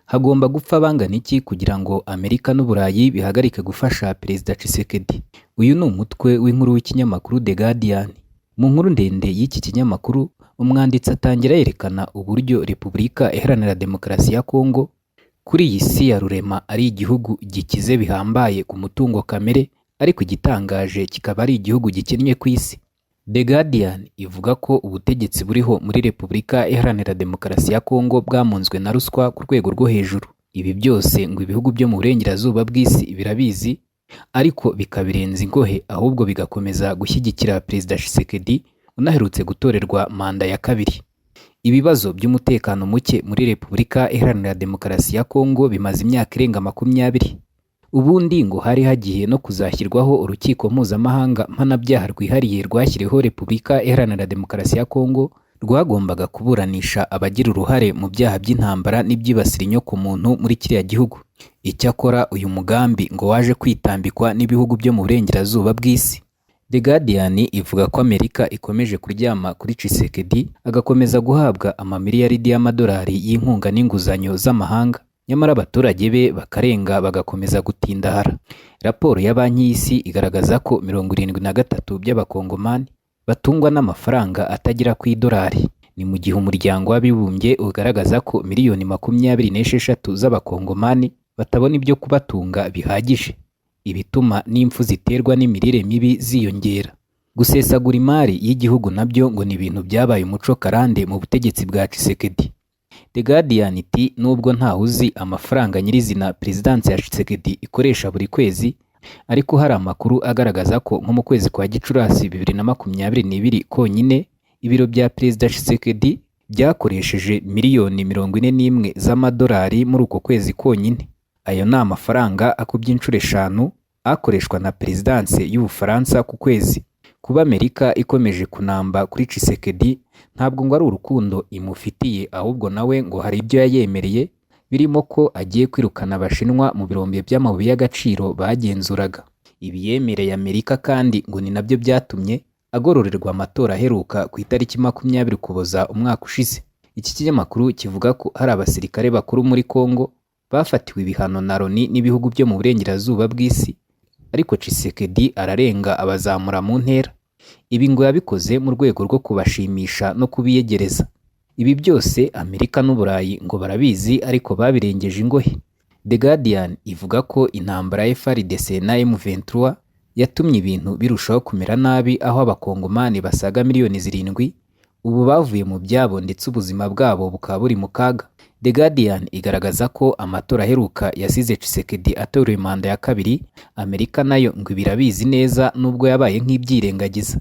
Hagomba gupfa bangana iki kugira ngo Amerika n'Uburayi bihagarike gufasha Perezida Tshisekedi? Uyu ni umutwe w'inkuru w'ikinyamakuru The Guardian. Mu nkuru ndende y'iki kinyamakuru, umwanditsi atangira yerekana uburyo Repubulika Iharanira Demokarasi ya Kongo kuri iyi si ya rurema ari igihugu gikize bihambaye ku mutungo kamere, ariko igitangaje kikaba ari igihugu gikennye ku isi. The Guardian ivuga ko ubutegetsi buriho muri Repubulika Iharanira Demokarasi ya Kongo bwamunzwe na ruswa ku rwego rwo hejuru. Ibi byose ngo ibihugu byo mu burengerazuba bw'isi birabizi, ariko bikabirenza ingohe, ahubwo bigakomeza gushyigikira Perezida Tshisekedi unaherutse gutorerwa manda ya kabiri. Ibibazo by'umutekano muke muri Repubulika Iharanira Demokarasi ya Kongo bimaze imyaka irenga 20. Ubundi ngo hari hagiye no kuzashyirwaho urukiko mpuzamahanga mpanabyaha rwihariye rwashyiriweho Repubulika Iharanira Demokarasi ya Kongo, rwagombaga kuburanisha abagira uruhare mu byaha by'intambara n'ibyibasira inyokomuntu muri kiriya gihugu. Icyakora uyu mugambi ngo waje kwitambikwa n'ibihugu byo mu burengerazuba bw'isi. The Guardian ivuga ko Amerika ikomeje kuryama kuri Tshisekedi, agakomeza guhabwa amamiliyaridi y'amadolari y'inkunga n'inguzanyo z'amahanga, nyamara abaturage be bakarenga bagakomeza gutindahara. Raporo ya Banki y'Isi igaragaza ko 73 by'Abakongomani batungwa n'amafaranga atagera ku idolari. Ni mu gihe Umuryango w'Abibumbye ugaragaza ko miliyoni 26 z'Abakongomani batabona ibyo kubatunga bihagije, ibituma n'impfu ziterwa n'imirire mibi ziyongera. Gusesagura imari y'igihugu nabyo ngo ni ibintu byabaye umuco karande mu butegetsi bwa Tshisekedi. The Guardian iti nubwo ntawe uzi amafaranga nyirizina perezidansi ya Tshisekedi ikoresha buri kwezi, ariko hari amakuru agaragaza ko nko mu kwezi kwa Gicurasi 2022 konyine, ibiro bya Perezida Tshisekedi byakoresheje miliyoni 41 z'amadolari muri uko kwezi konyine. Ayo ni amafaranga akubye inshuro 5 akoreshwa na perezidansi y'Ubufaransa ku kwezi. Kuba Amerika ikomeje kunamba kuri Tshisekedi ntabwo ngo ari urukundo imufitiye, ahubwo nawe ngo hari ibyo yayemereye, birimo ko agiye kwirukana Abashinwa mu birombe by'amabuye y'agaciro bagenzuraga. Ibi yemereye Amerika kandi ngo ni nabyo byatumye agororerwa amatora aheruka ku itariki 20 Ukuboza umwaka ushize. Iki kinyamakuru kivuga ko hari abasirikare bakuru muri Kongo bafatiwe ibihano na Loni n'ibihugu byo mu burengerazuba bw'isi, ariko Tshisekedi ararenga abazamura mu ntera. Ibi ngo yabikoze mu rwego rwo kubashimisha no kubiyegereza. Ibi byose Amerika n'Uburayi ngo barabizi, ariko babirengeje ingohe. The Guardian ivuga ko intambara ya FARDC na M23 yatumye ibintu birushaho kumera nabi, aho Abakongomani basaga miliyoni 7 ubu bavuye mu byabo ndetse ubuzima bwabo bukaba buri mu kaga. The Guardian igaragaza ko amatora aheruka yasize Tshisekedi atorewe manda ya kabiri. Amerika nayo ngo ibirabizi neza nubwo yabaye nk'ibyirengagiza.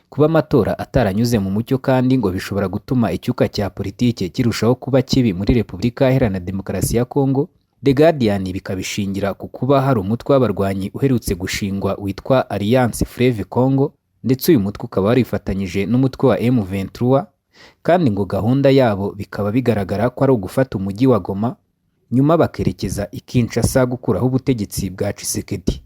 Kuba amatora ataranyuze mu mucyo kandi ngo bishobora gutuma icyuka cya politike kirushaho kuba kibi muri Repubulika Iharanira Demokarasi ya Kongo. The Guardian bikabishingira ku kuba hari umutwe w'abarwanyi uherutse gushingwa witwa Alliance Fleuve Congo, ndetse uyu mutwe ukaba warifatanyije n'umutwe wa M23, kandi ngo gahunda yabo bikaba bigaragara ko ari ugufata umujyi wa Goma, nyuma bakerekeza i Kinshasa gukuraho ubutegetsi bwa Tshisekedi.